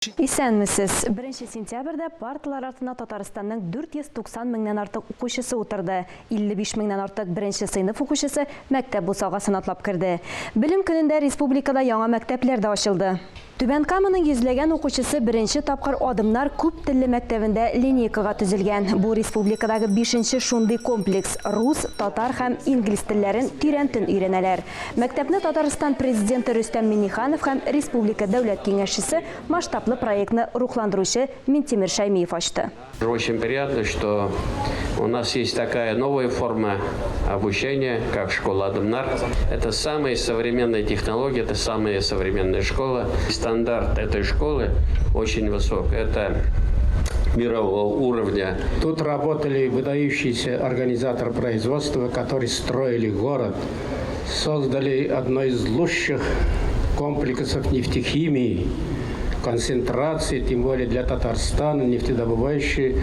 Исәнмесез! Беренче сентябрьдә парталар артына Татарстанның 490 меңнән артык укучысы утырды. 55 меңнән артык беренче сыйныф укучысы мәктәп бусагасын атлап керде. Белем көнендә республикада яңа мәктәпләр дә ачылды. Түбән Каманың йөзләгән укучысы беренче тапкыр Адымнар күп телле мәктәбендә линейкага төзелгән. Бу республикадагы бишенче шундый комплекс. Рус, татар һәм инглиз телләрен тирәнтен өйрәнәләр. Мәктәпне Татарстан Президенты Рөстәм Миңнеханов һәм республика Дәүләт Киңәшчесе, масштаблы проектны рухландыручы Минтимер Шәймиев ачты. Очень приятно, что у нас есть такая новая форма обучения, как школа Адымнар. Это самые современные технологии, это самая современная школа. Стандарт этой школы очень высок. Это мирового уровня. Тут работали выдающиеся организаторы производства, которые строили город, создали одно из лучших комплексов нефтехимии, концентрации, тем более для Татарстана, нефтедобывающей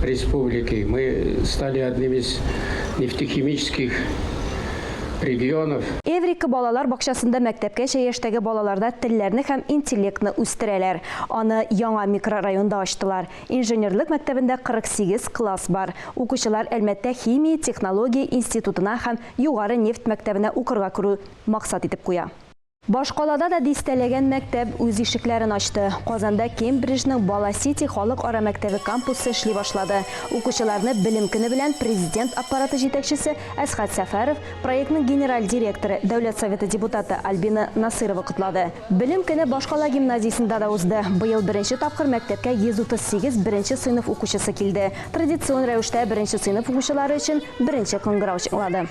республики. Мы стали одним из нефтехимических регионов. Эврика балалар бакчасында мәктәпкәчә яшьтәге балаларда телләрне һәм интеллектны үстерәләр. Аны яңа микрорайонда ачтылар. Инженерлык мәктәбендә 48 класс бар. Укучылар Әлмәттә химия, технология институтына һәм югары нефть мәктәбенә укырга керү максат итеп куя. Башкалада да дистәләгән мәктәп үз ишекләрен ачты. Казанда Кембриджның Бала-Сити халыкара мәктәбе кампусы эшли башлады. Укучыларны Белем көне белән Президент Аппараты җитәкчесе Әсхәт Сәфәров, проектның генераль директоры, Дәүләт Советы депутаты Альбина Насыйрова котлады. Белем көне башкала гимназиясендә дә узды. Быел беренче тапкыр мәктәпкә 138 беренче сыйныф укучысы килде. Традицион рәвештә беренче сыйныф укучылары өчен беренче кыңгырау чыңлады.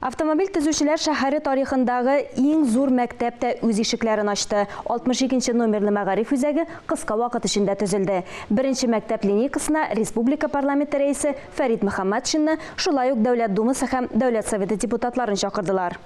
Автомобиль төзүчеләр шәһәре тарихындагы иң зур мәктәп тә үз ишекләрен ачты. 62 нче номерлы мәгариф үзәге кыска вакыт эчендә төзелде. Беренче мәктәп линейкасына республика парламенты рәисе Фәрит Мөхәммәтшинны, шулай ук Дәүләт Думасы һәм Дәүләт Советы депутатларын чакырдылар.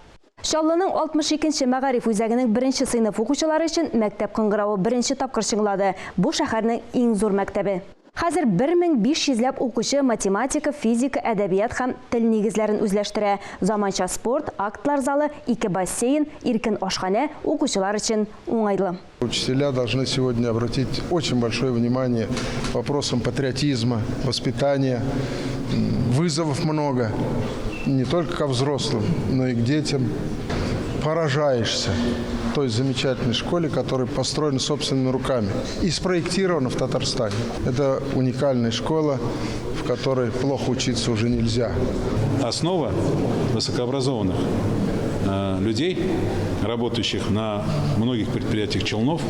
Чаллының 62 нче мәгариф үзәгенең беренче сыйныф укучылары өчен мәктәп кыңгыравы беренче тапкыр чыңлады. Бу шәһәрнең иң зур мәктәбе. Хәзер 1500 ләп укучы математика, физика, әдәбият һәм тел нигезләрен үзләштерә. Заманча спорт, актлар залы, ике бассейн, иркен ашханә укучылар өчен уңайлы. Учителя должны сегодня обратить очень большое внимание вопросам патриотизма, воспитания. Вызовов много, не только ко взрослым, но и к детям. Поражаешься той замечательной школе, которая построена собственными руками и спроектирована в Татарстане. Это уникальная школа, в которой плохо учиться уже нельзя. Основа высокообразованных э, людей, работающих на многих предприятиях Челнов,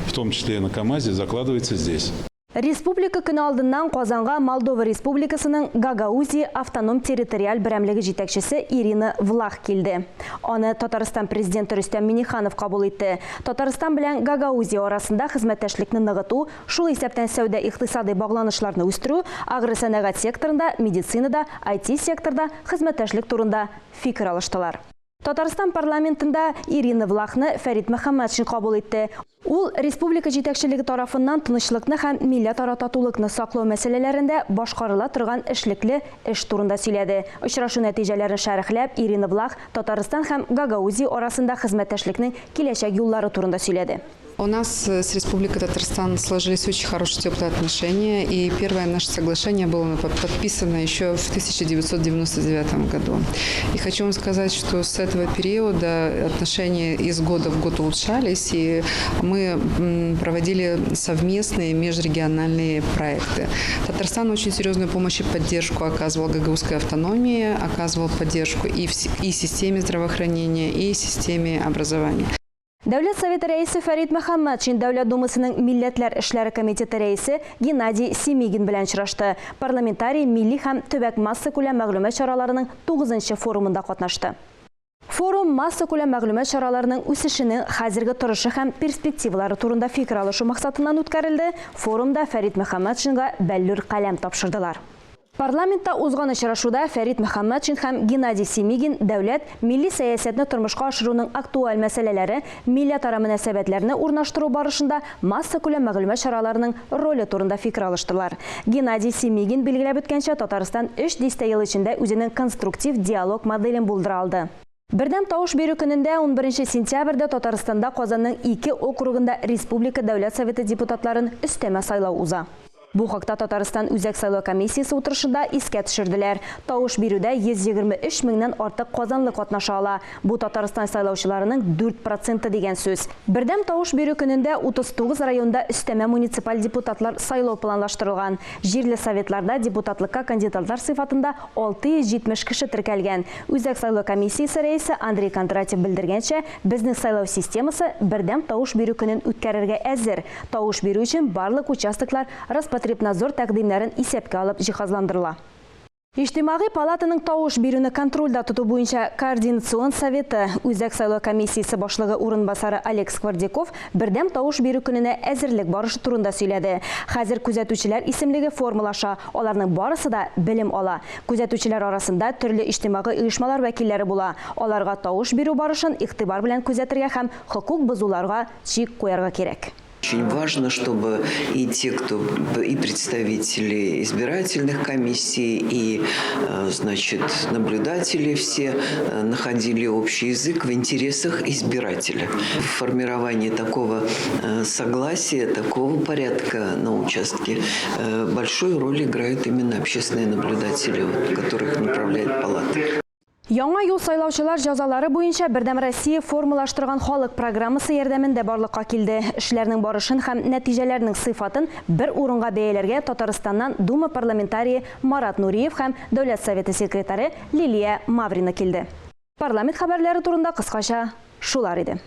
в том числе и на КАМАЗе, закладывается здесь. Республика көне алдыннан Казанга Молдова Республикасының Гагаузия автоном территориаль берәмлеге җитәкчесе Ирина Влах килде. Аны Татарстан Президенты Рөстәм Миңнеханов кабул итте. Татарстан белән Гагаузия арасында хезмәттәшлекне ныгыту, шул исәптән сәүдә-икътисадый багланышларны үстерү, агросәнәгать секторында, медицинада, IT-секторда хезмәттәшлек турында фикер алыштылар. Татарстан парламентында Ирина Влахны Фәрит Мөхәммәтшин кабул итте. Ул республика җитәкчелеге тарафыннан тынычлыкны һәм милләтара татулыкны саклау мәсьәләләрендә башкарыла торган эшлекле эш турында сөйләде. Очрашу нәтиҗәләрен шәрехләп, Ирина Влах Татарстан һәм Гагаузия арасында хезмәттәшлекнең киләчәк юллары турында сөйләде. У нас э, с Республикой Татарстан сложились очень хорошие теплые отношения, и первое наше соглашение было подписано еще в 1999 году. И хочу вам сказать, что с этого периода отношения из года в год улучшались, и мы проводили совместные межрегиональные проекты. Татарстан очень серьезную помощь и поддержку оказывал гагаузской автономии, оказывал поддержку и, в, и системе здравоохранения, и системе образования. Дәүләт Советы рәисе Фәрит Мөхәммәтшин Дәүләт Думасының Милләтләр эшләре комитеты рәисе Геннадий Семигин белән очрашты. Парламентарий милли һәм төбәк массакүләм мәгълүмат чараларының тугызынчы форумында катнашты. Форум массакүләм мәгълүмат чараларының үсешенең хәзерге торышы һәм перспективалары турында фикер алышу максатыннан үткәрелде. Форумда Фәрит Мөхәммәтшинга бәллүр каләм тапшырдылар. Парламентта узган очрашуда Фәрит Мөхәммәтшин һәм Геннадий Семигин дәүләт, милли сәясәтне тормышка ашыруның актуаль мәсьәләләре, милләтара мөнәсәбәтләрне урнаштыру барышында массакүләм мәгълүмат чараларының роле турында фикер алыштылар. Геннадий Семигин билгеләп үткәнчә, Татарстан өч дистә ел эчендә үзенең конструктив диалог моделен булдыра алды. Бердәм тавыш бирү көнендә 11 сентябрьдә Татарстанда Казанның ике округында республика Дәүләт Советы депутатларын өстәмә сайлау уза. Бу хакта Татарстан Үзәк сайлау комиссиясе утырышында искә төшерделәр. Тавыш бирүдә 123 меңнән артык казанлы катнаша ала. Бу Татарстан сайлаучыларының 4 проценты дигән сүз. Бердәм тавыш бирү көнендә 39 районда өстәмә муниципаль депутатлар сайлау планлаштырылган. Җирле советларда депутатлыкка кандидатлар сыйфатында 670 кеше теркәлгән. Үзәк сайлау комиссиясе рәисе Андрей Кондратьев белдергәнчә, безнең сайлау системасы бердәм тавыш бирү көнен үткәрергә әзер. Тавыш бирү өчен барлык участоклар Роспотребнадзор тәкъдимнәрен исәпкә алып җиһазландырыла. Иҗтимагый палатаның тавыш бирүне контрольдә тоту буенча координацион советы Үзәк сайлау комиссиясе башлыгы урынбасары Олег Сквордяков бердәм тавыш бирү көненә әзерлек барышы турында сөйләде. Хәзер күзәтүчеләр исемлеге формалаша, аларның барысы да белем ала. Күзәтүчеләр арасында төрле иҗтимагый оешмалар вәкилләре була. Аларга тавыш бирү барышын игътибар белән күзәтергә һәм хокук бозуларга чик куярга кирәк. Очень важно, чтобы и те, кто и представители избирательных комиссий, и, значит, наблюдатели все находили общий язык в интересах избирателя. В формировании такого согласия, такого порядка на участке большую роль играют именно общественные наблюдатели, которых направляет палата. Яңа юл сайлаучылар җәзалары буенча Бердәм Россия формалаштырган халык программасы ярдәмендә барлыкка килде. Эшләрнең барышын һәм нәтиҗәләрнең сыйфатын бер урынга бәяләргә Татарстаннан Дума парламентарие Марат Нуриев һәм Дәүләт Советы секретаре Лилия Маврина килде. Парламент хәбәрләре турында кыскача шулар иде.